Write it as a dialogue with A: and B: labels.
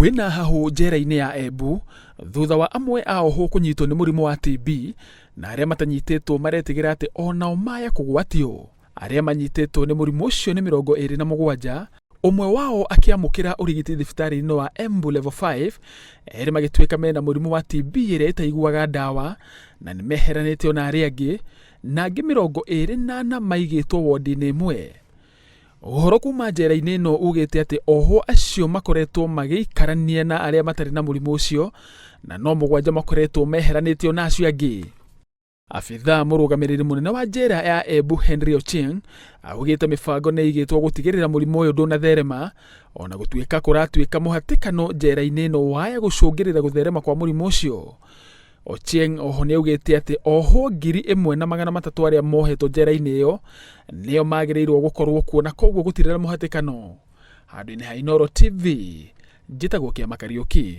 A: Kwĩna hahũ njera-inĩ ya Embu thutha wa amwe a ohwo kũnyitwo nĩ mũrimũ wa TB na arĩa matanyitĩtwo maretigĩra atĩ onao maya kũgwatio. Arĩa manyitĩtwo nĩ mũrimũ ũcio nĩ 27, ũmwe wao akĩamũkĩra ũrigiti thibitarĩ-inĩ wa Embu Level 5, erĩ magĩtuĩka mena mũrimũ wa TB ĩrĩa ĩtaiguaga ndawa na nĩ meheranĩtio na arĩa angĩ, na angĩ 24 maigĩtwo wondi-inĩ ĩmwe. Ũhoro kuma njera-inĩ ĩno ugĩte atĩ ohwo acio makoretwo magĩikarania na arĩa matarĩ na mũrimũ ũcio na no mũgwanja makoretwo meheranĩtio na acio angĩ. Abithaa mũrũgamĩrĩri mũnene wa njera ya Embu Henry Ochieng augĩte mĩbango nĩ ĩigĩtwo gũtigĩrĩra mũrimũ ũyũ ndũnatherema ona gũtuĩka kũratuĩka mũhatĩkano njera-inĩ ĩno waya gũcũngĩrĩra gũtherema kwa mũrimũ ũcio. Ochieng oho nĩaugĩte atĩ ohwo 1300 arĩa mohetwo njera-inĩ ĩyo nĩo magĩrĩirwo gũkorwo kuo na koguo gũtirĩ na mũhatĩkano. Handũ-inĩ ha Inooro TV, njĩtagwo Kĩama Kariũki.